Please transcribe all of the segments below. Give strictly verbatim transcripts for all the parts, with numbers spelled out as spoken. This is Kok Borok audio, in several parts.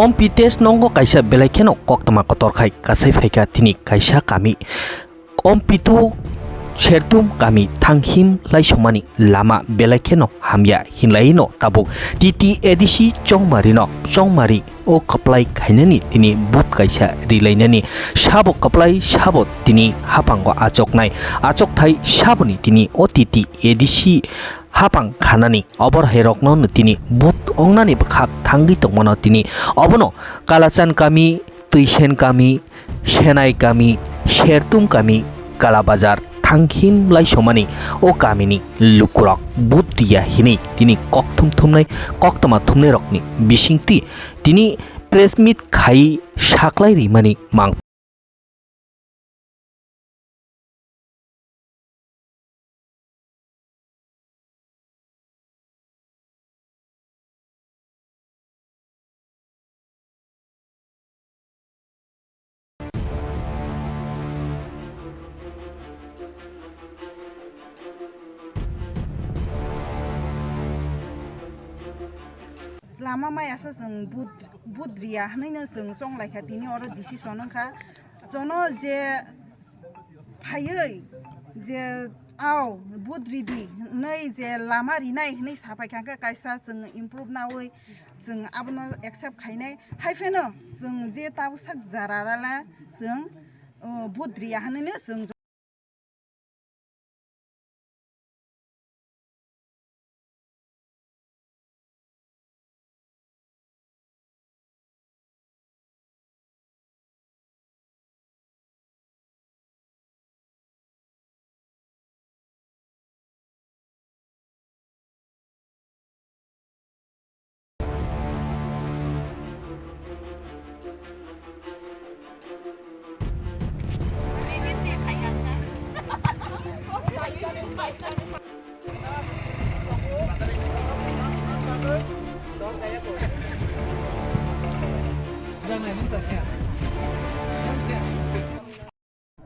Ompi test nongo kaisa belai kheno koktwma kotor khai kasai phaikha tini kaisa kami. Ompitu Sertum kami thanghim laisomani lama belai kheno hamya hinlaino tabuk T T A D C Chongmarino Chongmari o kwplai khainani tini but kaisa rilainani sabo kwplai sabo tini hapango achoknai achokthai saboni tini o T T A D C hapang khanani oborhairokno tini but ongnani bwkhak thangwi tongmano tini obono Kalachan kami, Twisen kami, Senai kami, Sertum kami, Kalabazar, Thanghim laisomani o kamini lukurok but riya hinwi tini kokthum thumnai koktwma thumnairokni bisingtwi tini press meet khai saklai rimani mang. Lama maya sa chwng but, but riya hwnwi no chwng chong lai kha, tini oro decision wng kha. Jono je phaiwi je, "Ao, but ridi," hwnwi je lama rinai hwnwi sa phai kha, hwnkhe kaisa chwng improve naui chwng abono accept khainai. Hai phano chwng je tabuk sak jara rala chwng, o, but riya hwnwi no chwng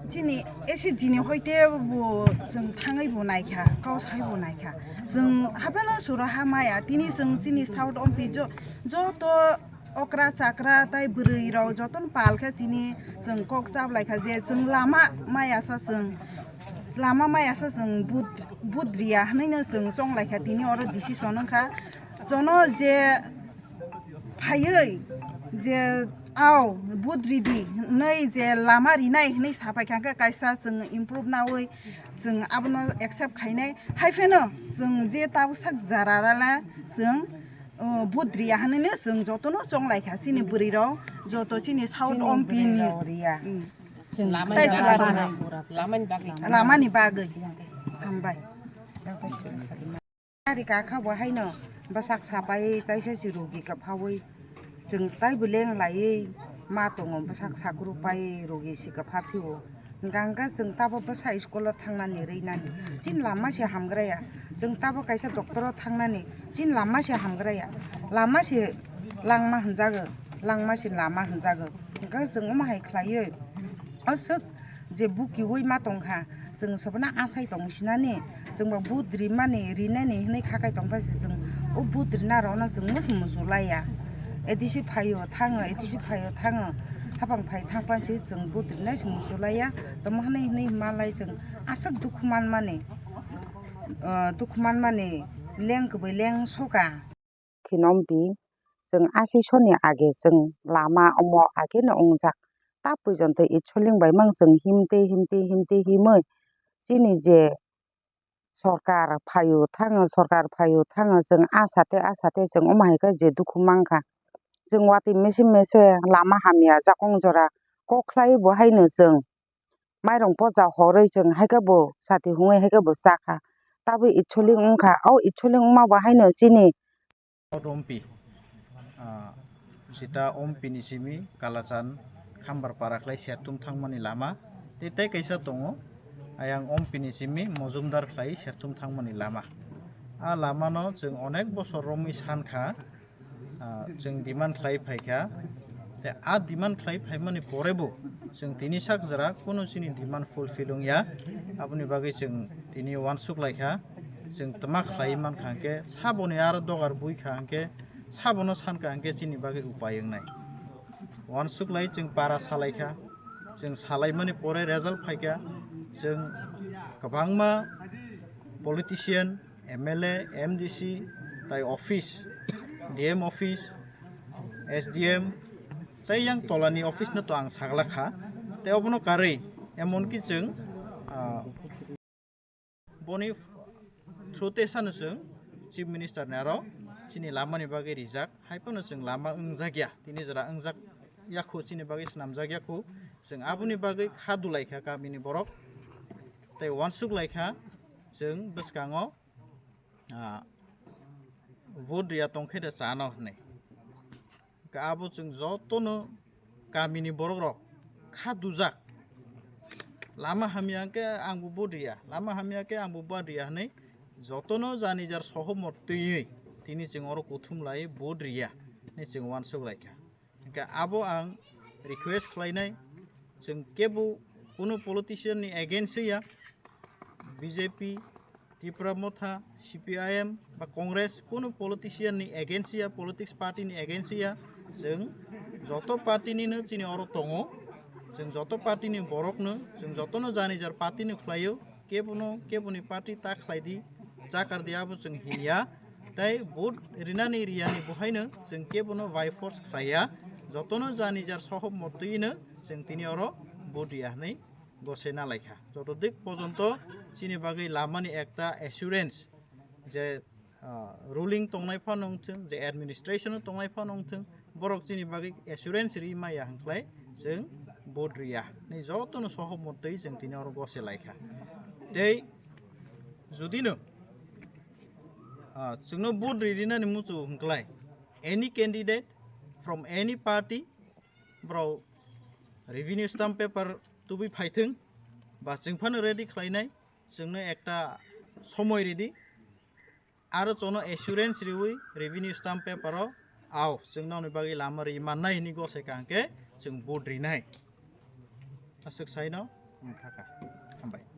Chini S H G ni hoite bo chwng thangwi bo naikha, kau sai bo naikha. Chwng hapheno suro ha maya, tini chwng chini South Ompi jo-, joto okra chakra tai bwrwi rok jotono pal khe tini chwng kok chap lai kha je chwng lama maya sa chwng, lama maya sa chwng but, but riya hwnwi no chwng chong lai kha, tini oro decision wng kha. Jono je phaiwi je, "Ao, but ridi," hwnwi je lama rinai hwnwi sa phai kha, hwnkhe kaisa chwng improve naui chwng abono accept khainai. Hai phano chwng je tabuk sak jara rala chwng, o, but riya hwnwi no chwng jotono chong lai kha chini bwrwi rok, joto chini South Ompi ni. Chini bwrwi rok riya. Hmm. Chwng lamani bagwi. Lamani bagwi. Hambai. Gari kakha bo haino bwsak sapai taisa si rogi kwphaui chwng taibo leng laiwi ma tongo, bwsak sakru pai rogi si kwpha phio. Hwnkha hwnkhe chwng tabo bwsa school o thangnani rwinani chini lama se hamgraya, chwng tabo kaisa doctor o thangnani chini lama se hamgraya, lama se langma hwnjago, langma se lama hwnjago, hwnkhe chwng omo hai khlaiwi aswk je bukiui ma tongkha, chwng sobono asai tong sinani, chwngbo but rimani, rinani hinwi khakai tongkha se chwng o but rina rokno chwng musu musu laiya. A D C phaio thango, A D C phaio thango, hapang phai thangpan se chwng but rinai se musu laiya, tamo hwnwi hinwi hima lai chwng aswk dukhu manmani, ah, dukhu manmani leng kwbwi leng soka. Khinompi, chwng aswk soni age chwng lama omo age no wngjak. Ta puijonto itsoling bai mang chwng himtwi, himtwi, himtwi himwi chini je sorkar phaio thango, sorkar phaio thango chwng asate, asate chwng omo hai khe je dukhu mankha. Chwng watwi mese, mese lama hamya jakong jora kok khlai bo haino chwng mairung poja horwi chwng hai khe bo sati hwnwi hai khe bo cha kha. Tabwi itsoling wng kha. O itsoling wngma bo haino chini Ompi, ah, jeta Ompi ni simi Kalachan Khambar para khlai Sertum thangmani lama. Tei, tei kaisa tongo, ayang Ompi ni simi Mojumdar khlai Sertum thangmani lama. A lama no chwng onek bosor romwi san kha. Ah, chwng demand khlai phai kha. Tei a demand khlai phaimani pore bo chwng tini sak jora kunu chini demand fulfill wng ya. Aboni bagwi chwng tini uansuk lai kha. Chwng twma khlai man kha hwnkhe saboni aro dogar bui kha hwnkhe sabono san kha hwnkhe chini bagwi upai wngnai. Uansuk lai chwng para salaikha, chwng salaimani pore result phaikha, chwng kwbangma politician, M L A, M D C, tai office, D M office, S D M, tai yang tolani office no to ang saglakha, tai obono karwi emonki chwng, ah, boni through te sano chwng Chief Minister ni aro chini lama ni bagwi rijak, hai phano chwng lama wngjak ya, tini jora wngjak yakhu chini bagwi swnamjak yakhu, chwng aboni bagwi kha dulaikha kamini borok, tai uansuk laikha chwng bwskango, ah, vote riya tongkhe de chano hwnwi. Hwnkhe abo chwng jotono kamini borokrok kha dujak. Lama hamya hwnkhe angbo vote riya, lama hamya khe angbo vote riya hwnwi jotono jani jar sohomot twiwi tini chwng oro kuthum lai vote riya hwnwi chwng uansuk laikha. Hwnkhe abo ang request khlainai, chwng kebo kunu politician ni against ya, B J P, Tipra Motha, C P I M ba Congress, kunu politician ni against ya, politics party ni against ya, chwng joto party ni no chini oro tongo, chwng joto party ni borok no, chwng joto no jani jar party no khlaio, kebo no kebo ni party ta khlai di, chakar di abo chwng hinya, tai vote rinani riyani bo haino chwng kebo no by force khlaiya, joto no jani jar sohomot twi no chwng tini oro vote riya hwnwi gose na laikha. Joto dik pojonto chini bagwi lamani ekta assurance je, ah, ruling tongnai phano wngthwng, je administration o tongnai phano wngthwng, borok chini bagwi assurance ri maya hwnkhlai chwng vote riya. Ni jotono sohomot twi chwng tini oro gose laikha. Tei judino, ah, chwngno vote ri rinani muchungo hwnkhlai any candidate from any party borok revenue stamp paper tubui phaithwng ba chwng phano ready khlainai, chwngno ekta somoi ridi, aro chono assurance riwi revenue stamp paper o ao chwng nokni bagwi lama ri mannai hwnwi gosai kaham khe chwng vote rinai. Aswk saino wng thaka. Hambai.